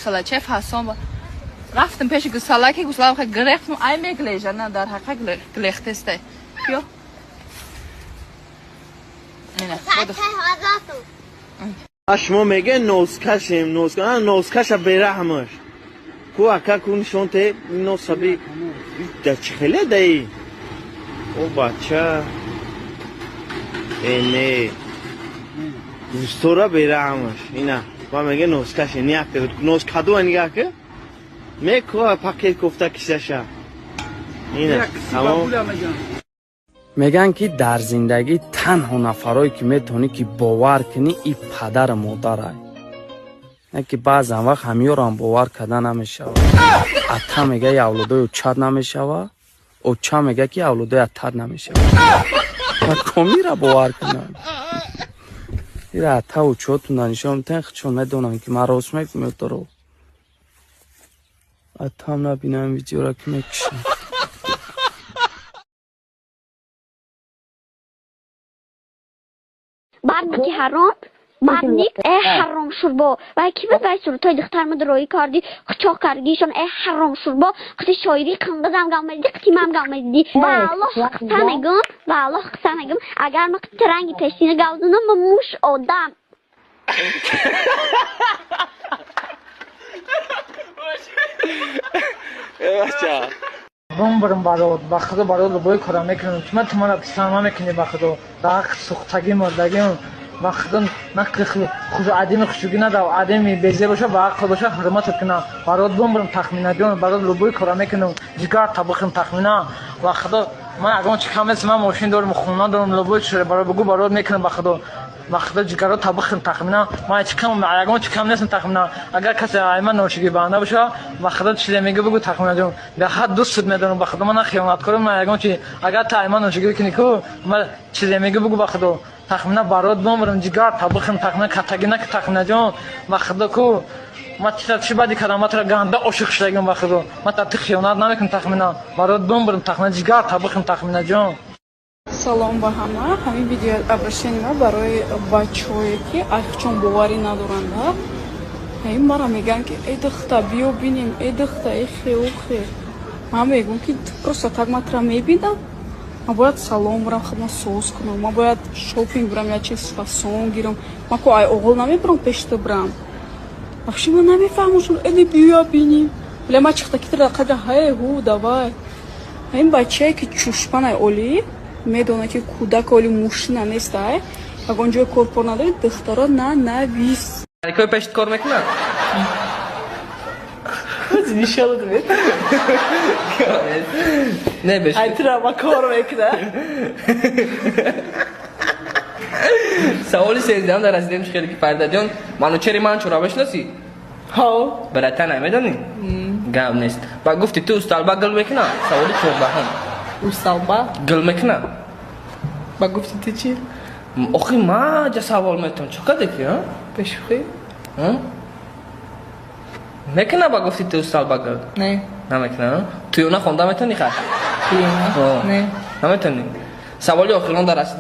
Гусалачаи фасон ба рафтам пеши гусала, ки гусала гирехтам, ай меглежа на дар ҳақиқат глехтестай. Биё. Ина, буду. Шумо меге нозкашем, нозка, нозкаша бераҳмаш. Ку ака ку нишон те носаби да чӣ хеле даи? О бача. Э не. Густора бераҳмаш. Ина, ва меге нозкаше, ниак ноз каду нигаҳ ки. Мекува пакет кофта кисаша. Ина, тамом. Мегӯянд, ки дар зиндагӣ танҳо нафарое, ки метавонӣ, ки бовар кунӣ, и падару модарай, не ки баъзан вақт ҳамёрам бовар карда намешавад. Ата мега, авлодои очат намешава, оча мега, ки авлодои атат намешава. Ва комира бовар кунам? Ира ата очотуна нишон метен, хичон медонам, ки ман рост мегӯм ё дурӯғ. Атам набинам видеора, ки мекушам. Барники ҳаром, барник, э ҳаром шурбо, вай ки буд, вай сурудҳои духтарма роӣ кардӣ, қучоқ кардишон, э ҳаром шурбо, қити шоирӣ қинғизам гамедиди, қити мам гамедиди. Ва Аллоҳ қисса мегум, ва Аллоҳ қисса мегум, агар ма қити ранги пешина гавзунам, ма муш одам. Бача. Бомбарам барод, ба худо барод, любой кора мекунам. Ту ман ту мара писанд намекунӣ, ба худо. Дар ҳаққи сӯхтагӣ мурдагим, ба худо нақли хуш адими хушугӣ надав, адими безе боша, ба ҳаққи боша, ҳурматат кунам. Барод бомбарам, тахминаҷон, барод любой кора мекунам. Ҷигар табухим, тахмина. Ба худо ман ягон чи кам нест, ман мошин дорам, хона дорам, любой чи барод бугу, барод мекунам, ба худо. Ба худо ҷигаро табухим, тахмина. Ман чи кам, ягон чи кам нестам, тахмина. Агар касе ай ман ношигӣ банда боша, ба худо чизе мегӯ, бугу, тахминаҷон. Ба ҳад дӯстат медорам, ба худо ман на хиёнаткорам, ман ягон чи. Агар ту ай ман ношигӣ кунӣ ку, ман чизе мегӯ, бугу, ба худо. Тахмина барод бомбарам, ҷигар табухим, тахмина, катагӣ наки, тахминаҷон. Ба худо ку, ман чита чӣ бадӣ кардам, ман туро ганда ошиқ шудагим, ба худо. Ман та ту хиёнат намекунам, тахмина. Барод бомбарам, тахмина, ҷигар табухим, тахминаҷон. Салом ба ҳама. Ҳамин видео обращение ма барои бачаҳое, ки айхчон боварӣ надоранда. Ин мара мегӯянд, ки э духта, биё бинем, э духта, э хе, ухе. Ман мегӯм, ки просто так ман тура мебинам, ман бояд салом бурам, худма соз кунам, ман бояд шопинг бурам, як чиз фасон гирам, ман ку ай оғол намебурам пеши ту бурам. Вообще ман намефаҳмам, эли биё бинем, вале ман чихта ки тура қадра ҳай ҳу давай. Ин бачае, ки чушпанай, олӣ медонад, ки кӯдак оли мушина нестай, ягон ҷои корпор надоред, духтаро на навис. Кой пешт кор мекунад? Нишон дед. Не беш. Ай тура ма кор мекунад. Саволи 13-ам дар расидем, хеле ки Фардаҷон, Манучери Манчура бишносӣ? Ҳо. Барата намедонӣ? Гап нест. Ба гуфти ту усталба гул мекунад? Саволи 14-ам. Усталба? Гул мекунад? Ба гуфти ту чӣ? Охи ма ҷа савол метавон. Чӣ каде ки, а? Бешӯхӣ? Мекуна ба гуфти ту усталба гул? Не. Намекуна, а? Туёна хонда метавонӣ хай? Туёна? Не. Наметавонӣ. Саволи охирон дар расидем.